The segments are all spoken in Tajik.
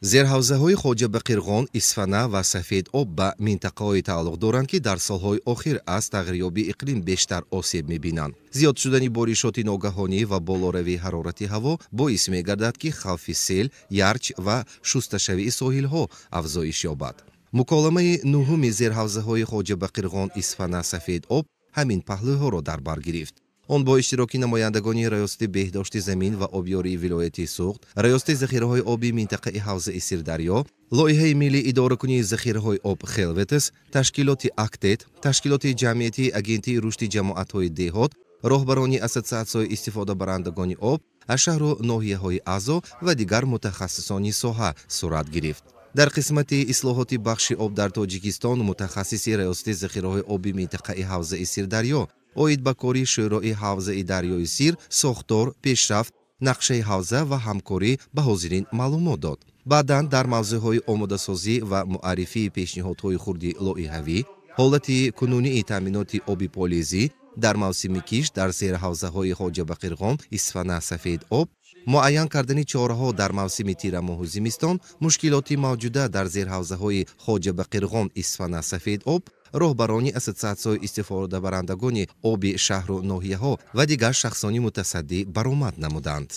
Зерҳавзаҳои Хоҷабақирғон, Исфана ва Сафед об ба минтақаҳое тааллуқ доранд, ки дар солҳои охир аз тағйирёбии иқлим бештар осеб мебинанд. Зиёд шудани боришоти ногаҳонӣ ва болоравии ҳарорати ҳаво боис мегардад, ки хавфи сел, ярч ва шусташавии соҳилҳо афзоиш ёбад. Муколамаи нуҳуми зерҳавзаҳои Хоҷабақирғон, Исфана, Сафед об ҳамин паҳлӯҳоро дар бар гирифт. Он бо иштироки намояндагони Раёсати беҳдошти замин ва обёрии вилояти Суғд, Раёсати захираҳои оби минтақаи ҳавзаи Сирдарё, лоиҳаи миллии идоракунии захираҳои об Хелветес, ташкилоти Актет, ташкилоти ҷамъиятии Агентии рушди ҷамоатҳои деҳот, роҳбарони ассотсиатсияи истифодабарандагони об аз шаҳру ноҳияҳои аъзо ва дигар мутахассисони соҳа сурат гирифт. Дар қисмати ислоҳоти бахши об дар Тоҷикистон мутахассиси Раёсати захираҳои оби минтақаи ҳавзаи Сирдарё оид ба кори Шӯрои ҳавзаи дарёи Сир, сохтор, пешрафт, нақшаи ҳавза ва ҳамкорӣ ба ҳозирин маълумот дод. Баъдан дар мавзӯъҳои омодасозӣ ва муаррифии пешниҳодҳои хурди лоиҳавӣ, ҳолати кунунии таъминоти оби полизӣ дар мавсими кишт дар зерҳавзаҳои Хоҷабақирғон, Исфана, Сафед об, муайян кардани чораҳо дар мавсими тирамоҳу зимистон, мушкилоти мавҷуда дар зерҳавзаҳои Хоҷабақирғон, Исфана, Сафед об, роҳбарони ассотсиатсияи истифодабарандагони оби шаҳру ноҳияҳо ва дигар шахсони мутасаддӣ баромад намуданд.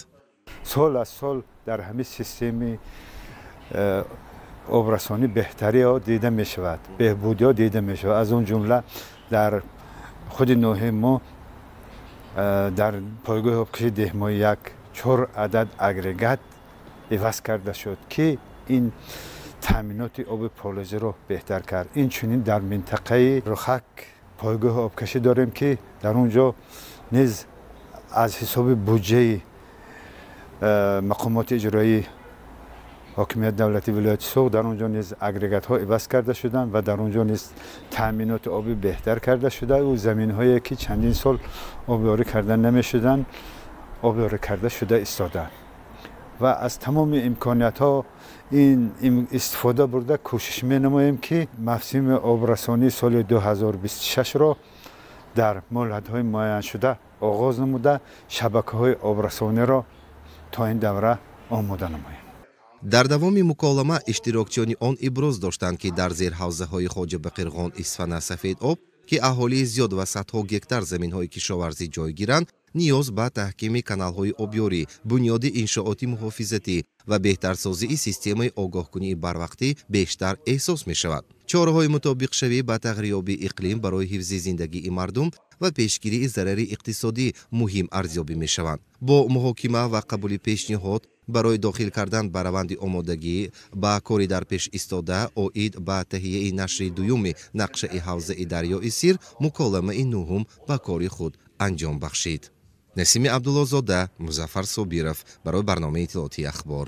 Сол аз сол дар ҳамин системаи обрасонӣ беҳтариҳо дида мешавад, беҳбудиҳо дида мешавад. Аз он ҷумла дар худи ноҳияи мо дар пойгоҳи обкашии Деҳмои як 4 адад агрегат иваз карда шуд, ки ин таъминоти оби полизиро беҳтар кард. Инчунин дар минтақаи Рухак пойгоҳи обкашӣ дорем, ки дар он ҷо низ аз ҳисоби буҷаи мақомоти иҷроии ҳокимияти давлатии вилояти Суғд дар он ҷо низ агрегатҳо иваз карда шуданд ва дар он ҷо низ таъминоти оби беҳтар карда шуда ва заминҳое ки чандин сол обёрӣ карда намешуданд, обёрӣ карда шуда истоданд ва аз тамоми имкониятҳо ин истифода бурда кӯшиш менамоем, ки мавсими обрасонии соли 2026-ро дар муҳлатҳои муайяншуда оғоз намуда шабакаҳои обрасониро то ин давра омода намоем. Дар давоми муколама иштирокчиёни он иброз доштанд, ки дар зерҳавзаҳои Хоҷабақирғон, Исфана, Сафед об, ки аҳолии зиёд ва садҳо гектар заминҳои кишоварзӣ ҷойгиранд, ниёз ба таҳкими каналҳои обёрӣ, бунёди иншооти муҳофизатӣ ва беҳтарсозии системаи огоҳкунии барвақтӣ бештар эҳсос мешавад. Чораҳои мутобиқшавӣ ба тағйирёбии иқлим барои ҳифзи зиндагии мардум ва пешгирии зарари иқтисодӣ муҳим арзёбӣ мешаванд. Бо муҳокима ва қабули пешниҳод барои дохил кардан ба раванди омодагӣ ба кори дар пеш истода оид ба таҳияи нашри дуюми нақшаи ҳавзаи дарёи Сир муколамаи нуҳум ба кори худ анҷом бахшид. Насими Абдуллозода, Музаффар Собиров барои барномаи иттилоотии Ахбор.